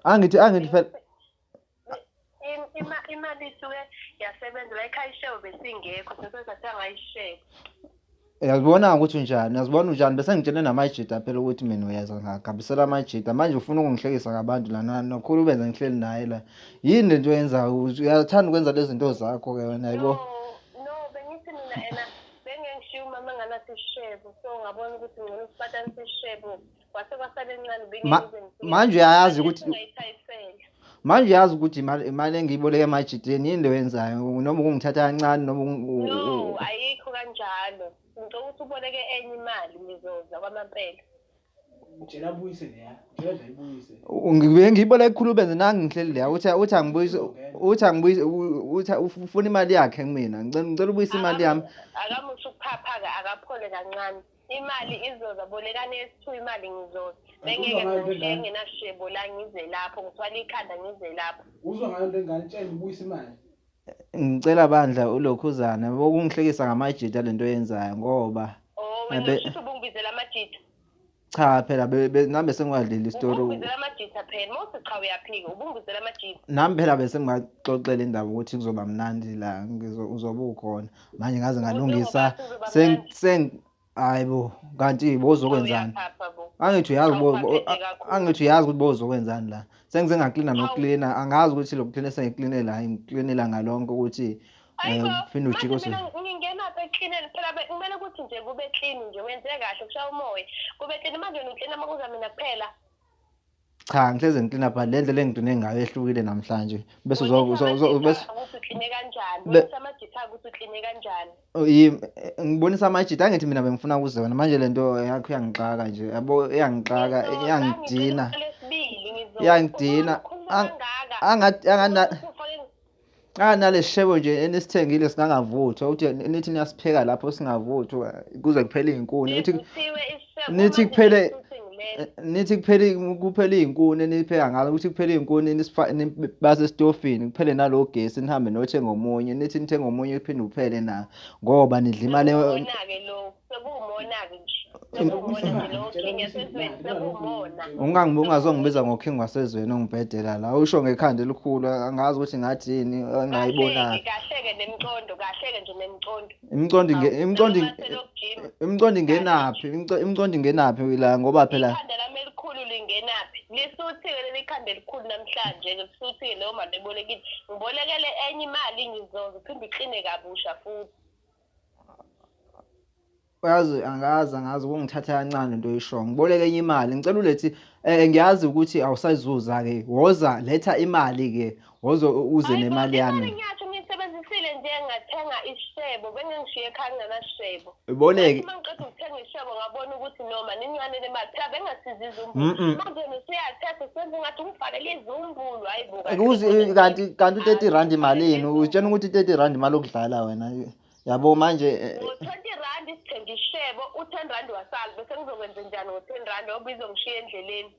Angifikanga nje. Angithi phela Imali isuke yasebenza la ekhaya ishebo besingekho sesathatha ngayishebo. Uyazibona ukuthi unjani, uyazibona unjani bese ngitshele namajita phela ukuthi mina uyeza ngagabisela amajita manje ufuna ukungihlekisa ngabantu la nokhulu ubenze ngihleli naye la. Yini lento oyenzayo? Uyathanda ukwenza lezi zinto zakho ke wena yibo. No, bengithi mina ena bengengishiya umama enganaso isishebo so ngabona ukuthi ngcono sipatanise isishebo kwase kwasale encane bengengize Manje uyayazi ukuthi manje uyazi ukuthi imali engiyiboleke emajiteni yini le oyenzayo noma ukungithatha kancane noma No, ayikho kanjalo. Ngicela ukuthi uboleke enye imali ngizoza kwamampela. Mtshela abuyise leya. Mtshela nje ayibuyise. Ngibuye ngiyiboleke khulu benze nangi ngihleli leya uthi angibuyise uthi angibuyise uthi ufuna imali yakhe kumina ngicela ubuyise imali yami. Akamusa ukuphapha-ke akaphole kancane. Imali izoza bolekani yesi-two imali ngizoza. Bengeke Uzwa ngayo into ngishiye engane. nginashebo la ngize lapho ngithwala ikhanda ngize lapho. Uzwa ngayo into engane tshela ubuyise imali. Ngicela bandla ulokhuzana bokungihlekisa ngamajita lento oyenzayo ngoba Oh wena usho ubungibizela amajita. Cha phela nami bese ngiwadlile isitori. Ubungibizela amajita phela mawuthi cha uyaphika ubungibizela amajita. Nami phela bese ngiwaxoxela indaba ukuthi kuzoba mnandi la uzobe ukhona. Manje ngaze ngalungisa seng hayibo kanti bozokwenzani? Angithi uyazi bo angithi uyazi ukuthi bozokwenzani la. Sengize ngaklina noklina angazi ukuthi lo klina sengikline la ngiklinela ngalonke ukuthi uphinde ujike usu ngingena apha eklineni phela kumele ukuthi nje kube clean nje wenze kahle kushaya umoya kube clean manje wena uklina uma kuza mina kuphela. Cha ngihleze ngiklina but le ndlela engikline ngayo ehlukile namhlanje bese bese ukuthi ukline kanjani bonisa amajitha ukuthi ukline kanjani. Ngibonisa amajita angithi mina bengifuna kuze wena manje lento yakho iyangixaka nje yabo iyangixaka iyangidina iyangidina angathi nalesishebo nje enisithengile singangavuthwa uthi nithi niyasipheka lapho singavuthwa kuze kuphele iy'nkuni uthi nithi kuphele nithi kuphele kuphele iy'nkuni enipheka ngalo ukuthi kuphele iy'nkuni base esitofini kuphele nalo gesi nihambe nothenga omunye nithi nithenga omunye kuphinde uphele na ngoba nidla imali Sekuwumona-ke nje. Sekuwumona nje lowo king yasezweni sekuwumona. Ungazongibiza ngoking wasezweni ongibhedela la usho ngekhanda elikhulu angazi ukuthi ngathi yini engayibonayo. Kahleke nemicondo kahleke nje nemicondo. Imicondo imicondo imicondo ingenaphi imicondo ingenaphi la ngoba phela ikhanda lami elikhulu lingenaphi lisuthike leli khanda elikhulu namhlanje lisuthike leyo mali ebolekile ngibolekele enye imali ngizoze uphinde ukline kabusha futhi. Uyazi angazi angazi ukungithatha kancane into oyishoyo. Ngiboleke enye imali. Ngicela ulethi eh ngiyazi ukuthi awusayizuza ke. Woza letha imali ke. Woza uze nemali yami. Imali ngiyasho ngiyisebenzisile nje ngathenga isishebo bengingishiye ekhaya nginganasishebo. Boleke. Uma ngiqeda ukuthenga isishebo ngabona ukuthi noma nincane le mali phela bengasizi izumbulu. Manje usuyathetha senze ngathi ungifakele izumbulu hayi bo. Kanti kanti u-30 rand imalini? Utshena ukuthi u-30 rand imali okudlala wena. Yabo manje ngo-20 rand sithenga ishebo u-10 rand wasala bese ngizokwenza njani ngo-10 rand ngoba izongishiya endleleni.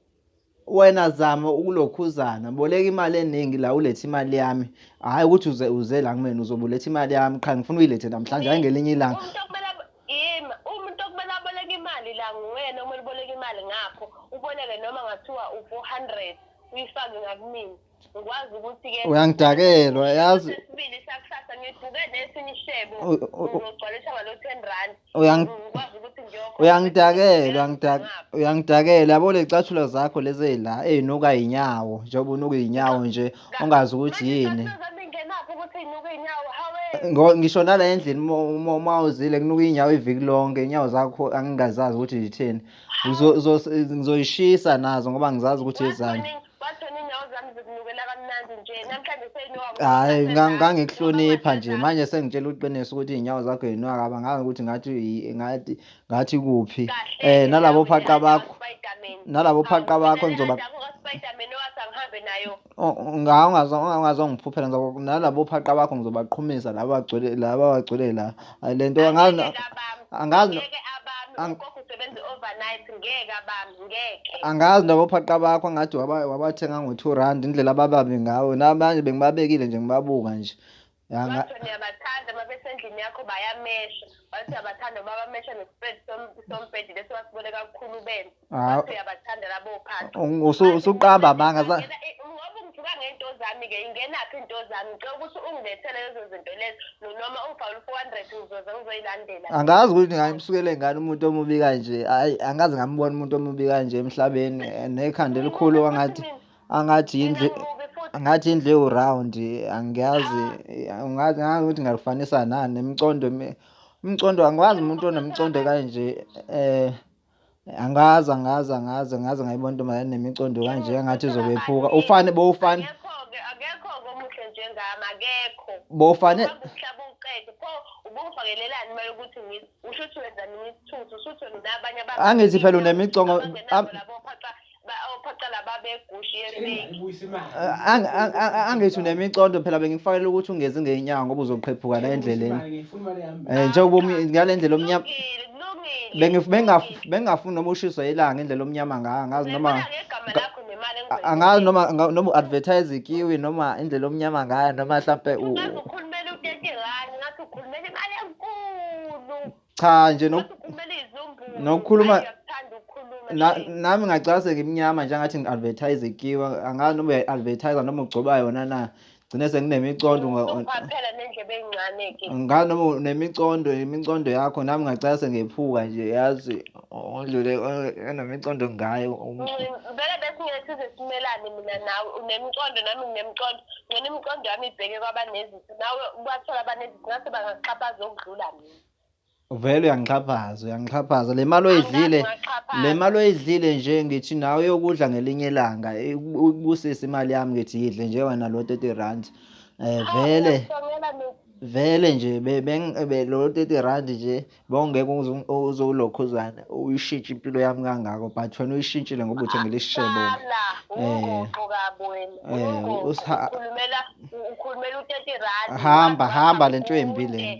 Wena zama ukulokhuzana boleka imali eningi la ulethe imali yami hhayi ukuthi uze uze la kumina uzobe uletha imali yami qha ngifuna uyilethe namhlanje hhayi ngelinye ilanga. Umuntu okumele yimi umuntu okumele aboleke imali la nguwena okumele uboleke imali ngapho uboleke noma ngathiwa u-400 uyifake ngakumina. Ngikwazi ukuthi-ke Uyangidakelwa yazi. Sesibili sakusasa ngibhuke nesinye ishebo U- u- u- ngizogcwalisa ngalo 10 rand. Ngikwazi ukuthi ngiyokhokha. Uyangidakelwa uyangidakela yabo ley'cathulo zakho lezi ey'la ey'nuka iy'nyawo njengoba unuka iy'nyawo nje ongazi ukuthi yini. Manje zami ingenaphi ukuthi inuka iy'nyawo hawe. Ngisho nala endlini uma uzile kunuka iy'nyawo iviki lonke iy'nyawo zakho angingazazi ukuthi zitheni. Ngizoyishisa nazo ngoba ngizazi ukuthi ezani. Wathona inyawo zami zikunukela kamnandi nje namhlanje seyinuka. Hayi ngangikuhlonipha nje manje sengitshela uqiniso ukuthi iy'nyawo zakho yinuka kabi angazi ukuthi ngathi ngathi ngathi kuphi. Nalabo phaqa bakho nalabo phaqa bakho ngizoba ungazongiphuphela nalabo phaqa bakho ngizobaqhumisa laba bagcwele laba bagcwele la. Lento angazi angazi angazi nabo phaqa bakho angathi wabathenga ngo-2 rand indlela abababi ngawo nabanye bengibabekile nje ngibabuka nje. Ya, nga- Wathi niyabathanda uma besendlini yakho bayamesha. Wathi uyabathanda uma bamesha nespread sombhedi lesi wasiboleka kukhulu bena. Ah. Wathi uyabathanda labo phansi. Usuqamba amanga Ngoba ungithuka ngey'nto zami-ke ingenaphi iy'nto zami ngicela ukuthi ungilethele lezo zinto lezo noma ungifakele u-400 ngizoze ngizoyilandela. Angazi ukuthi ngingamsukele ngani umuntu omubi kanje. Hayi, angaze ngambona umuntu omubi kanje emhlabeni nekhanda elikhulu angathi angathi indlu angathi indlu ewu-round angiyazi angazi angazi ukuthi ngalifanisa nani nemicondo umcondo angiwazi umuntu onomcondo kanje eh angazi angazi angazi angazi ngayibona intombazane enemicondo kanje angathi izokwephuka ufane bowufane Akekho-ke akekho-ke omuhle njengami akekho. bowufane Umhlaba uqede pho ubungifakelelani imali yokuthi usho ukuthi wenza mina isithuthu usho ukuthi wena unabanye Angithi phela unemicongo abangenabo labo phaca ophaca laba begushi yefake. Ibuyise imali. Angithi unemicondo phela bengikufakela ukuthi ungezi ngey'nyawo ngoba uzoqhephuka la endleleni. Imali, ngifuna imali yami. Njengoba ngale ndlela omnyama Kulungile, kulungile. bengingafuni noma ushiswe ilanga indlela omnyama ngayo angazi noma Ngifuna ngegama lakho nemali engizoyinika. Angazi noma u-advertise ikiwi noma indlela omnyama ngayo noma mhlampe Ungaze ukhulumele u-30 rand ngathi ukhulumela imali enkulu. Cha nje Ngathi ukhulumela izumbulu. Nokukhuluma- Hayi, uyakuthanda ukukhuluma shame. Nami ngagcina sengimnyama nje angathi ngi-advertise ikiwi angazi noma uyayi-advertise noma ugcoba yona na gcine senginemicondo Usupha phela nendlebe ey'ncane-ke. Ngani noma unemicondo imicondo yakho nami ngagcina sengephuka nje yazi ondlule enemicondo ngayo. Vele besingeke size simelane mina nawe unemicondo nami nginemicondo ngcona imicondo yami ibheke kwabanezitha nawe bathola abanezitha ngathi bangakuxhaphaza okudlula mina. Vele uyangixhaphaza uyangixhaphaza le mali oyidlile Angazi ngaxhaphaza. Le mali oyidlile nje ngithi nawe uyokudla ngelinye ilanga ukubusisa imali yami ngithi yidle nje wena lo 30 rand vele. Uyakusongela mina. Vele nje lo 30 rand nje bongeke uzokulokhuzana uyishintshe impilo yami kangako but wena uyishintshile ngoba uthengele isishebo. Sala, ungugoqo kabi wena. Ungugoqo, ukhulumela u-30 rand. Hamba hamba lento embi le.